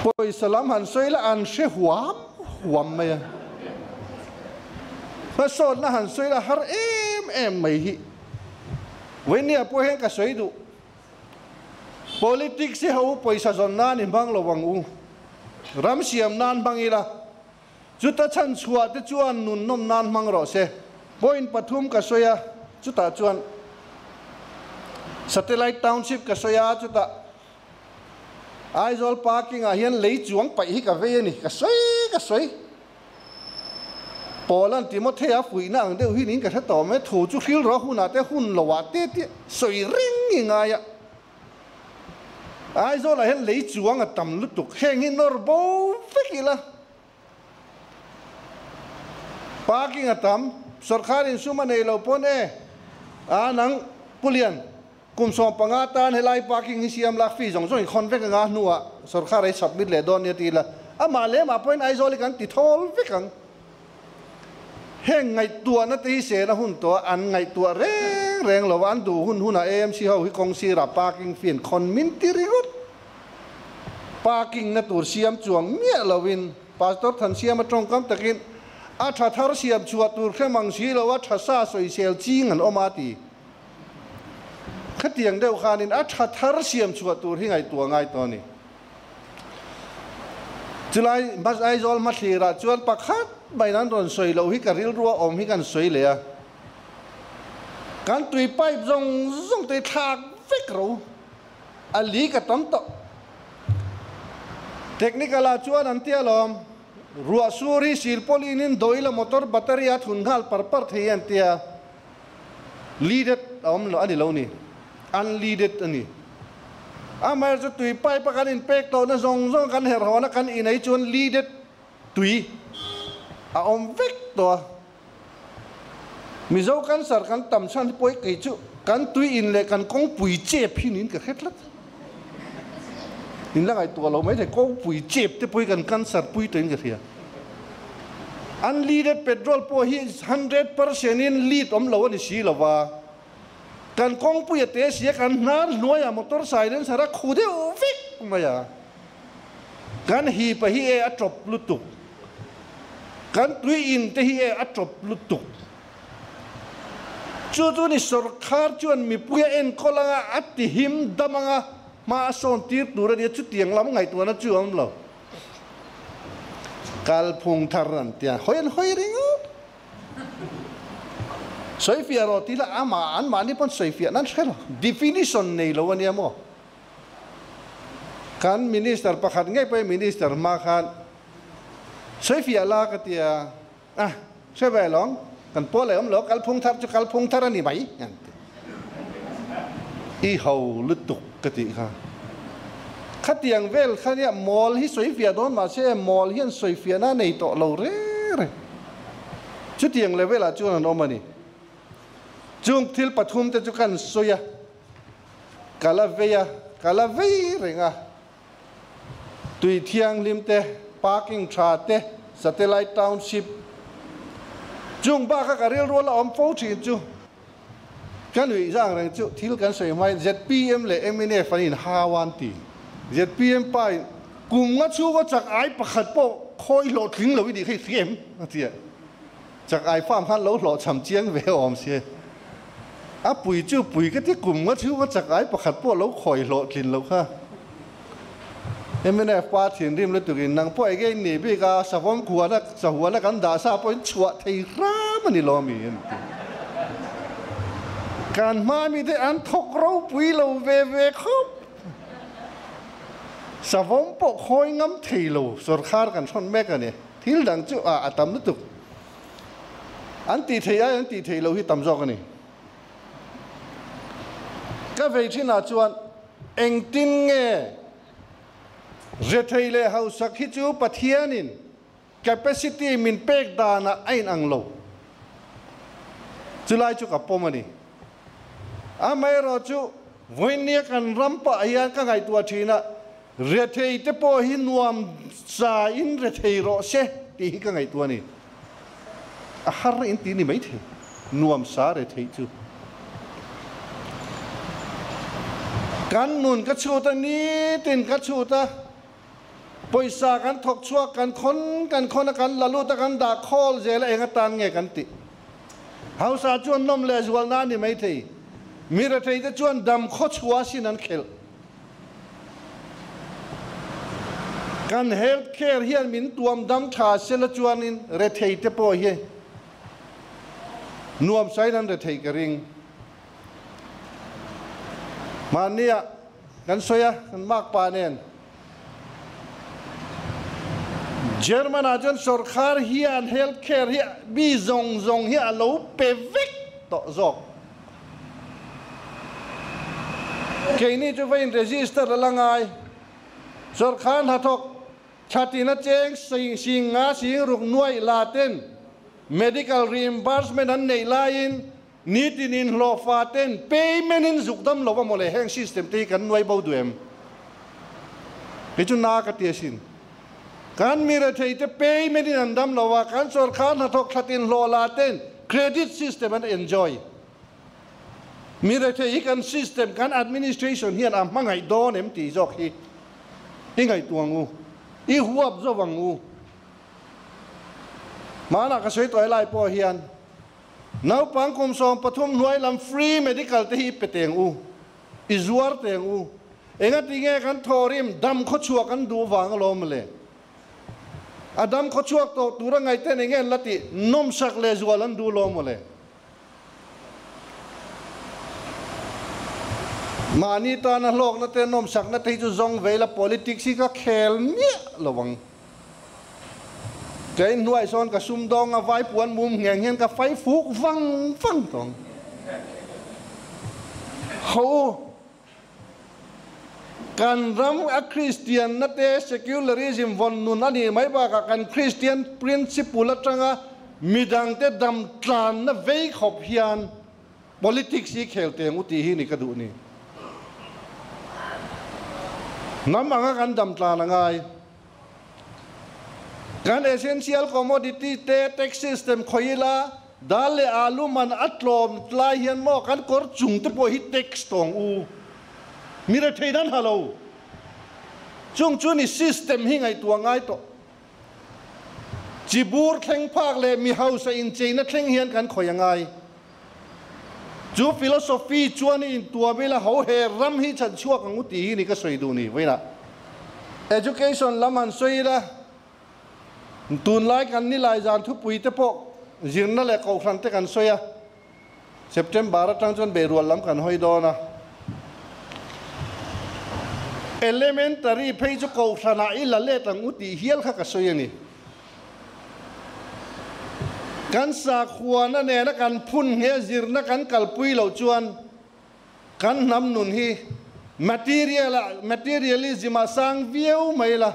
Pawisa lam han sawi la an hre huam huam mai a. Hmasawnna han sawi la har em em mai hi. Vawinia pawh hian ka sawi duh. Politics hi ho pawisa zawn nan i hmang lo ang u. Ram siam nan hmang ila. Chuta chhan chhuah te chuan nun nawm nan hmang rawh se. Point pathum ka sawi a, chutah chuan Satellite Township ka sawi a, chutah Aizawl parking ah hian lei chuang paih hi ka vei a ni, ka sawi ka sawi. Paula'n Timothea fuihna ang deuh hi niin ka hre tawh mai, thu chu hril rawh hunah te hun lo ah te tih sawi reng i ngai a. Aizawl ah hian lei chuang a tam lutuk, heng hi nawr bo vek ila. Parking a tam, sawrkar in sum a nei lo pawn e, a nang Pu Lian, kum 15 tan helai parking hi siam lak fee zawng zawng i khawn vek anga hnuah sawrkar ei submit leh dawn nia ti ila, amah leh amah pawhin Aizawl hi kan ti thawl vek ang. Heng ngaihtuahna te hi sena hun tawh a, an ngaihtuah reng reng lo a, an duh hun hunah AMC ho hi kawng sirah parking fee an khawn min ti ringawt. Parking na tur siam chuang miah loin Pastor Thansiama tawngkam takin a tha thar siam chhuah tur hre mang si lo a tha sa sawisel ching an awm a ti. Khatiang deuh khanin a tha thar siam chhuah tur hi ngaihtuah ngai tawh a ni. Chulai Mas Aizawl hmathlirah chuan pakhat mai an rawn sawi loh hi ka rilrua awm hi kan sawi leh a. Kan tui pipe zawng zawng te hi thlak vek ro. A leak a tam tawh. Technical ah chuan an tia lawm. Ruah sur hi silpawlin in dawila motor battery a thun nghal par par thei an tia. Leaded a awm lo a ni lo ni. Unleaded a ni. Amaherawhchu chu tui pipe a kan in pek tawhna zawng zawng kan herh hawn a kan inei chuan leaded tui a awm vek tawh a. Mizo cancer kan tam chhan hi pawi kei chu kan tui in leh kan kawngpui chep hi niin ka hre tlat. In la ngaihtuah lo mai thei kawngpui chep te pawh hi kan cancer pui tawhin ka hria. Unleaded petrol pawh hi 100% in lead awm lo a ni si lo va. Kan kawngpui a te si a kan hnar hnuaiah motor silencer a khu deuh vek mai a. Kan hip a hi e a tawp lutuk. Kan tui in te hi e a tawp lutuk. Chu chu ni sawrkhar chuan mipui a enkawl anga a ti him dam anga hma a sawn tir tur a nia chutiang lam ngaihtuahna chu a awm lo. Kalphung thar an tia hawi an hawi ringawt. Sawifiah rawh tih lah amah anmahni pawn sawifiah nan hre lo. Definition nei lo a nia maw? Kan minister pakhat ngei pawhin minister hma khan sawifiah la ka ti a, ah hre ve lawng, kan pawl leh awm lo, kalphung thar chu kalphung thar a ni mai an ti. I ho lutuk ka tih kha. Khatiang vel kha nia mawl hi sawifiah dawn mahse mawl hian sawifiahna a nei tawh lo reng reng. Chutiang level ah chuan an awm a ni. Chung thil pathum te chu kan sawi a. Ka la vei a, ka la vei reng a. Tui thianghlim te, parking tha te, satellite township chung baka ka rilrual a awm fo thin chu ka nuih zang reng chu thil kan sawi hmain zpm leh mnf an inhau a an ti. Zpm pa in kum nga chhunga chak ai pakhat pawh khawi hlawhtling lo i nih kha i hria em? a ti a. Chak ai farm khan lo hlawhchham chiang ve awm si. A pui chu pui ka ti kum nga chhunga chak ai pakhat pawh lo khawi hlawhtlin lo kha. Mnf pa thinrim lutuk in nang pawh enge in nih bik a, savawm khuana sahuana kan dah sa pawh in chhuah thei hram a ni lo ami an ti. Kan hma mi te an thawk ropui lo ve ve khawp. Savawm pawh khawi ngam thei lo sawrkhar kan hrawn mek a ni. Thil dang chu a a tam lutuk. An tih theih ai an tih theih loh hi tam zawk a ni. Ka vei thinah chuan engtin nge rethei leh hausak hi chu Pathianin capacity min pek danah a inang lo. Chulai chu ka pawm a ni. Amaherawh chu vawinia kan ram pah hian ka ngaihtuah thin a, Rethei te pawh hi nuam cha in rethei rawh se tih hi ka ngaihtuah a ni. A har in ti ni maithei, nuam sa retheih chu. Kan nun ka chhut a, nitin ka chhut a. Pawisa kan thawk chhuak kan khawn kan khawn a kan la lut a kan dah khawl zel a eng atan nge kan tih. Hausa chuan nawm leh zualna a ni maithei. Mi rethei te chuan dam khaw chhuah sin an khelh. Kan health care hian min tuam dam tha sela chuanin rethei te pawh hi nuam sain an rethei ka ring. Mahnia kan sawi a, kan makpa nen. German ah chuan sorkar hian health care hi mi zawng zawng hi a lo pe vek tawh zawk. Keini chu va in register a la ngai. Sorkar hnathawk thatina cheng sing nga sing ruk nuaih la ten medical reimbursement an neih laiin Nitin in hlawhfa ten payment in zuk dam lo a mawle heng system te hi kan nuai bo duh em? Kei chu na ka ti asin. Kan mi rethei te payment in an dam lo a, kan sawrkar hnathawk thlat in hlawh la ten credit system an enjoy. Mi rethei hi kan system, kan administration hian a hmangaih dawn em tih zawk hi i ngaihtuah ang u, i huap zawk ang u. Hmanah ka sawi tawh helai pawh hian Naupang kum 13 hnuai lam free medical te hi i pe teng u, i zuar teng u. Engati nge kan thawrim dam khawchhuak an duh vang alawm le? A dam khawchhuak tawh tur a ngaihten enge an la tih nawmsak leh zual an duh alawm le? Mahni tana hlawkna te nawmsakna te hi chu zawng vei la politics hi ka khel miah lo ang. Kei hnuai sawn ka sumdawng a vai puan mum ngheng hian ka fai fuk vang vang tawng. Ho kan ram a Kristian na te secularism vawn nun a nih mai bakah kan Kristian principle atanga midang te dam tlan na vei khawp hian Politics hi khel teng u tih hi ni ka duh ni. Hnam anga kan dam tlan a ngai. Kan essential commodity te tax system khawi ila dal leh alu man a tlawm tlai hian maw kan kawr chung te pawh hi tax tawng u. Mi rethei dan ha lo. Chung chu ni system hi ngaihtuah ngai tawh. Chibur thleng phak leh mi hausa incheina thleng hian kan khawi a ngai. Chu philosophy chuan i intuam ila ho he ram hi chhan chhuak ang u tih hi ni ka sawi duh ni. Vawiinah education lam han sawi ila, tunlai kan nilai zan thupui te pawh zirna leh kohhran te kan sawi a, September atang chuan beirual lam kan hawi dawn a. Elementary phei chu kohhranah i la let ang u tih hial kha ka sawi a ni. Kan sakhuana nena kan phun nghe zirna kan kalpui loh chuan kan hnam nun hi material ah materialism ah sang viau mai la,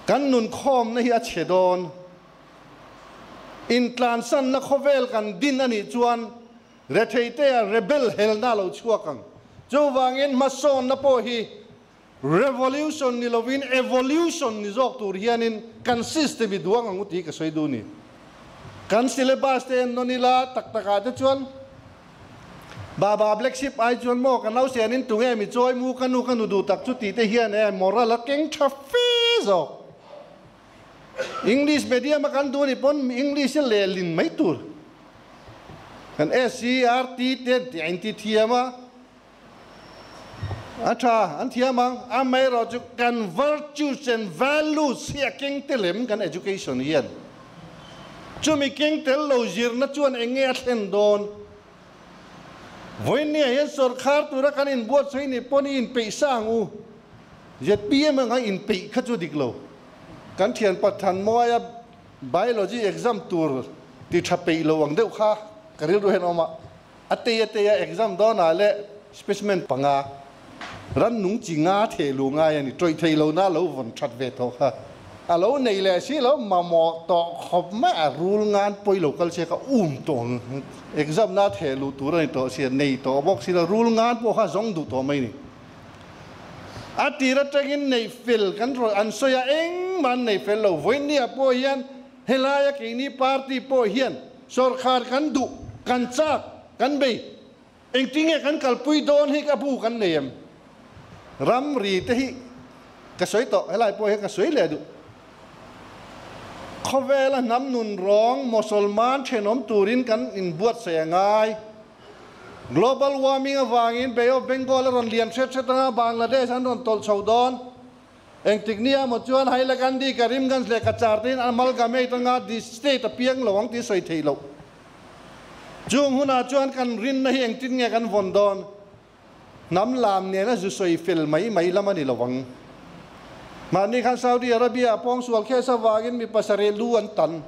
kan nun khawmna hi a chhe dawn. Intlansanna khawvel kan din a nih chuan retheite-a rebel helna a lo chhuak ang. Chuvangin hmasawnna pawh hi Revolution ni lovin evolution ni zawk tur hianin kan system i duang ang u tih ka sawi duh ni. Kan syllabus te en nawn ila tak takah te chuan Baba Black Sheep ai chuan maw ka nausianin tunge mi chawi mu ka nu ka nu duh tak chu tih te hian e moral a keng tha fe zawk. English medium a kan duh ni pawn English a lehlin mai tur. Kan SCERT te an tih a inti thiam a. A tha, an thiam ang. Amaherawhchu kan virtues and values hi a keng tel em kan education hian? Chumi keng tel lo zirna chuan eng nge a thlen dawn? Vawiinniah hian sawrkhar tura kan inbuatsaih nih pawh ni inpeih sa ang u. Zpm anga inpeih kha chu dik lo. Kan thian Pathanmawia Biology exam tur ti tha peih lo ang deuh kha ka rilru hian a awm a. A tei a tei a exam dawnah leh specimen panga rannung chi nga theh luh ngai a ni. Tawih thei lo na lo vawn that ve tawh kha a lo nei leh si lo mamawh tawh khawp mai a rul ngan pawi lo kal che kha um tawh ang. Exam na theh luh tur a ni tawh sia nei tawh bawk si lo rul ngan pawh kha zawng duh tawh mai ni. A tir atangin neih fel kan rawn an sawi a engmah an nei fel lo. Vawinia pawh hian Helaia keini party pawh hian sawrkhar kan duh, kan chak, kan bei. Engtinge kan kalpui dawn hi a bu kan nei em? Ramri te hi Ka sawi tawh, helai pawh hian ka sawi leh duh. Khawvela hnam nun rawng Mosolman thenawm turin kan inbuatsaih a ngai. Global warming avangin Bay of Bengal a rawn lian hret hret anga Bangladesh an rawn tawlh chho dawn. Engtik nia maw chuan Hailakandi, Karimganj leh Kachar te in amalgamate anga di state a piang lo ang tih sawi theih loh. Chung hunah chuan kan rinna hi engtin nge kan vawn dawn? Hnam lam nena zu sawi fel mai mai lam a ni lo ang. Mahni khan Saudi Arabia ah pawngsual case avangin mi pasarih lu an tan.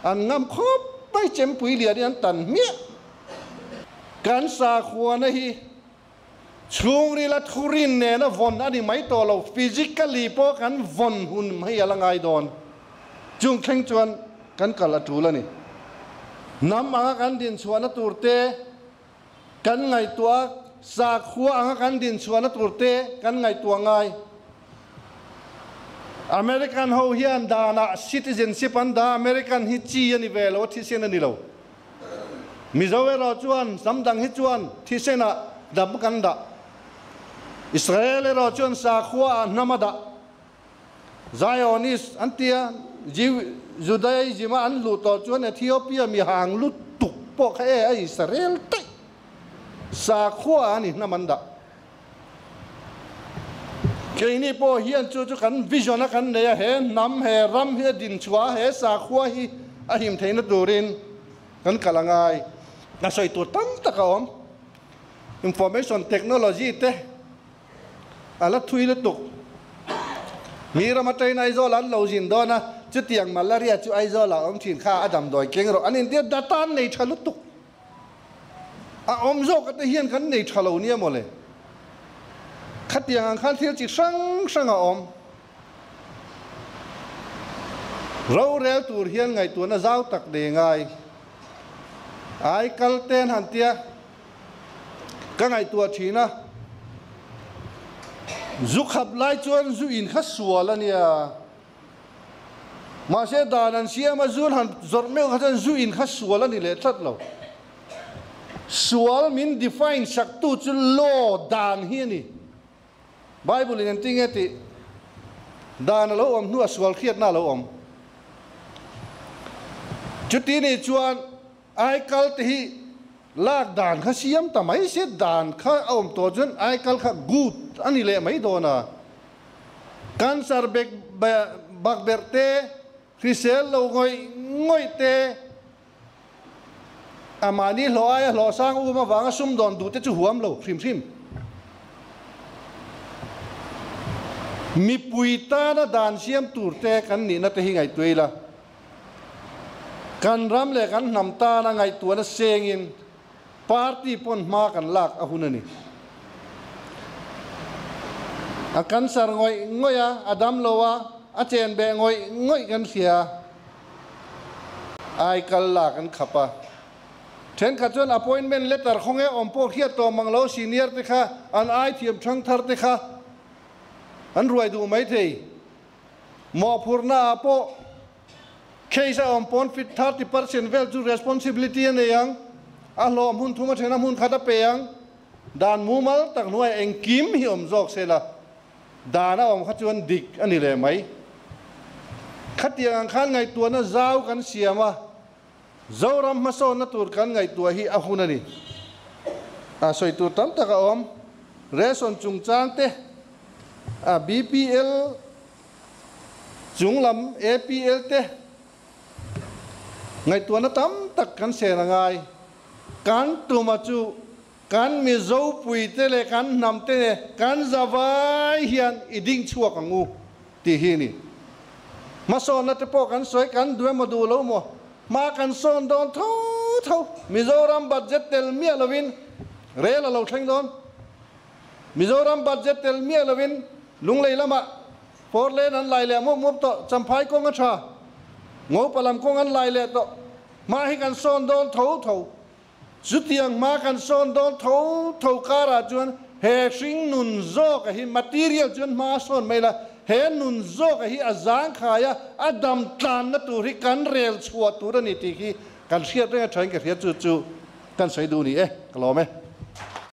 An ngam khawp mai chempui lian in an tan hmiah. Kan sakhuana hi Chhungrila thurin nena vawn a ni mai tawh lo, physically pawh kan vawn hun hei a la ngai dawn. Chung thleng chuan kan kal a tul a ni. Hnam anga kan dinchhuahna tur te kan ngaihtuah a, sakhua anga kan dinchhuahna tur te kan ngaihtuah ngai. American ho hian danah citizenship an dah, American hi chi a ni ve lo, a thisen a ni lo. Mizo erawh chuan hnam dang hi chuan thisenah dam kan dah. Israel erawh chuan sakhua ah hnam a dah. Zionist an tia, Judaism a an luh tawh chuan Ethiopia mi hang lutuk pawh kha e a Israel daih. Sakhua ah ani hnam an dah. Keini pawh hian chu chu kan vision a kan nei a, he hnam, he ram hi a dinchhuah a, he sakhua hi a him theihna turin kan kal a ngai. A sawi tur tam tak a awm. Information technology te a la thui lutuk. Mi rama train Aizawl an lo zin dawn a, chutiang malaria chu Aizawl ah awm thin kha a damdawi keng rawh. An intia data an nei tha lutuk. A awm zawk ate hian kan nei tha lo nia mawle. Khatiang ang khan thil chi hrang hrang a awm. Rorel tur hian ngaihtuahna zau tak nei ngai. Ai kal ten han tia ka ngaihtuah thin a. Zu khap lai chuan zu in kha sual a nia. Mahse dan an siam a, zun han zawrh meuh kha chuan zu in kha sual a ni leh tlat lo. Sual min define sak tu chu law, dan hi a ni. Bible in engtin nge tih? Dan a lo awm hnuah sual hriatna a lo awm. Chuti ni chuan aikal te hi lak dan kha siam ta mai se, dan kha a awm tawh chuan aikal kha good a ni leh mai dawn a. Cancer bek bakberh te, hrisel lo ngawih ngawih te, a mahni hlawh aia hlawh sang um avanga sumdawn duh te chu huam lo hrim hrim. Mipui tana dan siam tur te kan nihna te hi ngaihtuah ila, kan ram leh kan hnam tana ngaihtuahna sengin Party pawn hma kan lak a hun a ni. A cancer ngawih ngawih a, a dam lo a, a chen beh ngawih ngawih kan hria. Ai kal la kan khap a. Thenkhat chuan appointment letter khawnge awm pawh hriat tawh mang lo senior te kha an ai thiam thang thar te kha an ruai duh maithei. Mawhphurhna ah pawh Case a awm pawn fit 30% vel chu responsibility a nei ang, a hlawh hmun thum a then a hmun khat a pe ang. Dan mumal tak hnuaiah engkim hi awm zawk se la, dan a awm kha chuan dik a ni leh mai. Khatiang ang khan ngaihtuahna zau kan siam a, Zoram hmasawnna tur kan ngaihtuah hi a hun a ni. A sawi tur tam tak a awm. Ration chungchang te, a BPL, Chung lam APL te ngaihtuahna tam tak kan sen a ngai. Kan tuma chu kan Mizo puite leh kan hnam te nen kan zavai hian i ding chhuak ang u tih hi a ni. Hmasawnna te pawh kan sawi kan duh emaw duh lo maw hma kan sawn dawn tho tho. Mizoram budget tel miah lovin rel a lo thleng dawn. Mizoram budget tel miah lovin Lunglei lamah four lane an lai leh mup mup tawh, Champhai kawng a tha, Ngopa lam kawng an lai leh tawh, hma hi kan sawn dawn tho tho. Chutiang hma kan sawn dawn tho tho karah chuan he hring nun zawka hi material chuan hma a sawn mai la, he nun zawka hi a zangkhai a, a dam tlanna tur hi kan rel chhuah tur a ni tih hi kan hriat reng a thain ka hria chu chu kan sawi duh ni e, ka lawm e.